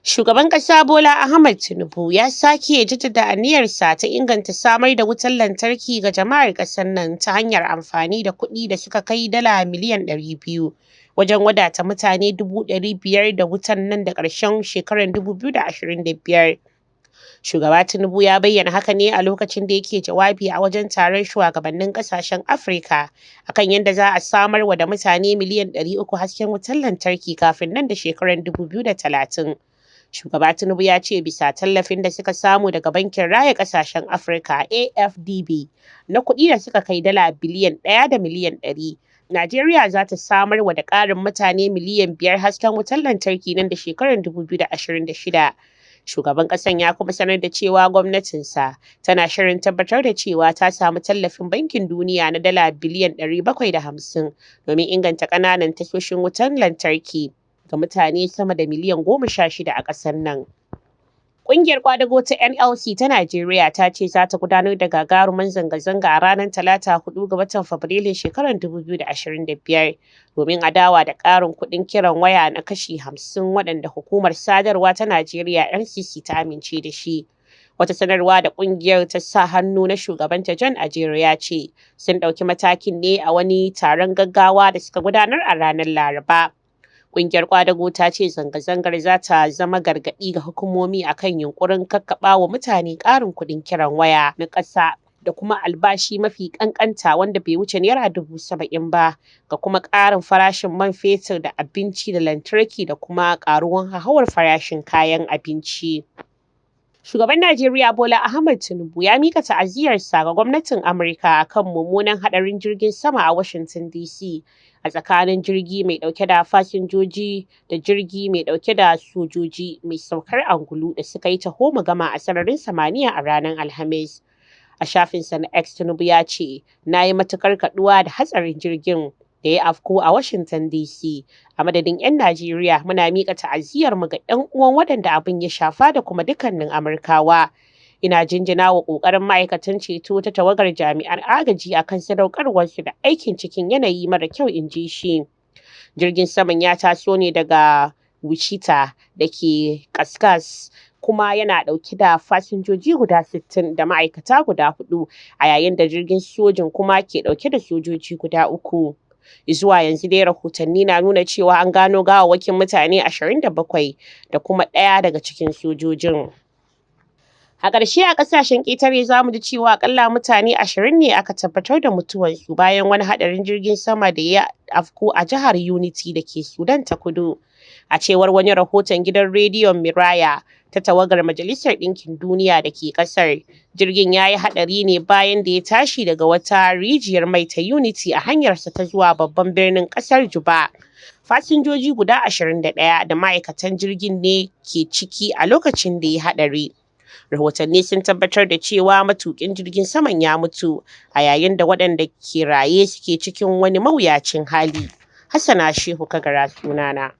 Shugaban ƙasa Bola Ahmed Tinubu ya sake jaddada aniyarsa ta inganta samar da wutar lantarki ga jama'ar ƙasar nan ta hanyar amfani da kuɗi da suka kai dala miliyan 200 wajen wadata mutane 500,000 da wutan nan da ƙarshen shekarar 2025. Shugaba Tinubu ya bayyana haka ne a lokacin da yake jawabi a wajen taron shugabannin ƙasashen Afirka akan yadda za a samar wa da mutane miliyan 300 hasken wutar lantarki kafin nan da shekarar 2030. Shugaba Tinubu ya ce bisa tallafin da suka samu daga Bankin Raya Ƙasashen Afirka (AfDB) na kuɗi da suka kai dala biliyan 1 da miliyan 100, Najeriya za ta samar wa da ƙarin mutane miliyan 5 hasken wutar lantarki nan da shekarar 2026. Shugaban ƙasan ya kuma sanar da cewa gwamnatinsa tana shirin tabbatar da cewa ta samu tallafin Bankin Duniya na dala biliyan 750 domin inganta ƙananan tashoshin wutar lantarki ga mutane sama da miliyan 16 a ƙasar nan. Ƙungiyar ƙwadago ta NLC ta Najeriya ta ce za ta gudanar da gagarumin zanga-zanga a ranar Talata 4 ga watan Fabrilun shekarar 2025 domin adawa da ƙarin kuɗin kiran waya na kashi 50 waɗanda Hukumar Sadarwa ta Najeriya (NCC) ta amince da shi. Wata sanarwa da ƙungiyar ta sa hannu na shugabanta John Ajaero ya ce sun ɗauki matakin ne a wani taron gaggawa da suka gudanar a ranar Laraba. Ƙungiyar ƙwadago ta ce zanga-zangar za ta zama gargaɗi ga hukumomi a kan yunƙurin kakkaɓawa mutane ƙarin kuɗin kiran waya na ƙasa da kuma albashi mafi ƙanƙanta wanda bai wuce Naira 70,000 ba, ga kuma ƙarin farashin man fetur da abinci da lantarki da kuma ƙaruwar hauhawar farashin kayan abinci. Shugaban Najeriya Bola Ahmed Tinubu ya miƙa ta'aziyyarsa ga gwamnatin Amurka a kan mummunan haɗarin jirgin sama a Washington DC a tsakanin jirgi mai ɗauke da fasinjoji da jirgi mai ɗauke da sojoji mai saukar angulu da suka yi taho-mu-gama a sararin samaniya a ranar Alhamis. A shafinsa na X, Tinubu ya ce, "Na yi matuƙar kaɗuwa da hatsarin jirgin da ya afku a Washington DC. A madadin 'yan Najeriya, muna miƙa ta'aziyyarmu ga 'yan uwan waɗanda abin ya shafa da kuma dukkanin Amurkawa. Ina jinjina wa ƙoƙarin ma'aikatan ceto ta tawagar jami'an agaji a kan sadaukarwarsu da aikin cikin yanayi mara kyau," in ji shi. Jirgin saman ya taso ne daga Wichita da ke Kansas kuma yana ɗauke da fasinjoji guda 60 da ma'aikata guda huɗu, a yayin da jirgin sojin kuma ke ɗauke da sojoji guda uku. Zuwa yanzu dai rahotanni na nuna cewa an gano gawawwakin mutane 27 da kuma ɗaya daga cikin sojojin. A ƙarshe a ƙasashen ƙetare za mu ji cewa aƙalla mutane 20 ne aka tabbatar da mutuwarsu bayan wani haɗarin jirgin sama da ya afku a jihar Unity da ke Sudan ta Kudu. A cewar wani rahoton gidan rediyon Miraya ta tawagar Majalisar Ɗinkin Duniya da ke ƙasar, jirgin ya yi haɗari ne bayan da ya tashi daga wata rijiyar mai ta Unity a hanyarsa ta zuwa babban birnin ƙasar Juba. Fasinjoji guda 21 da ma'aikatan jirgin ne ke ciki a lokacin da ya haɗari. Rahotanni sun tabbatar da cewa matuƙin jirgin saman ya mutu, a yayin da waɗanda ke raye suke cikin wani mawuyacin hali. Hassana Shehu Kagara sunana.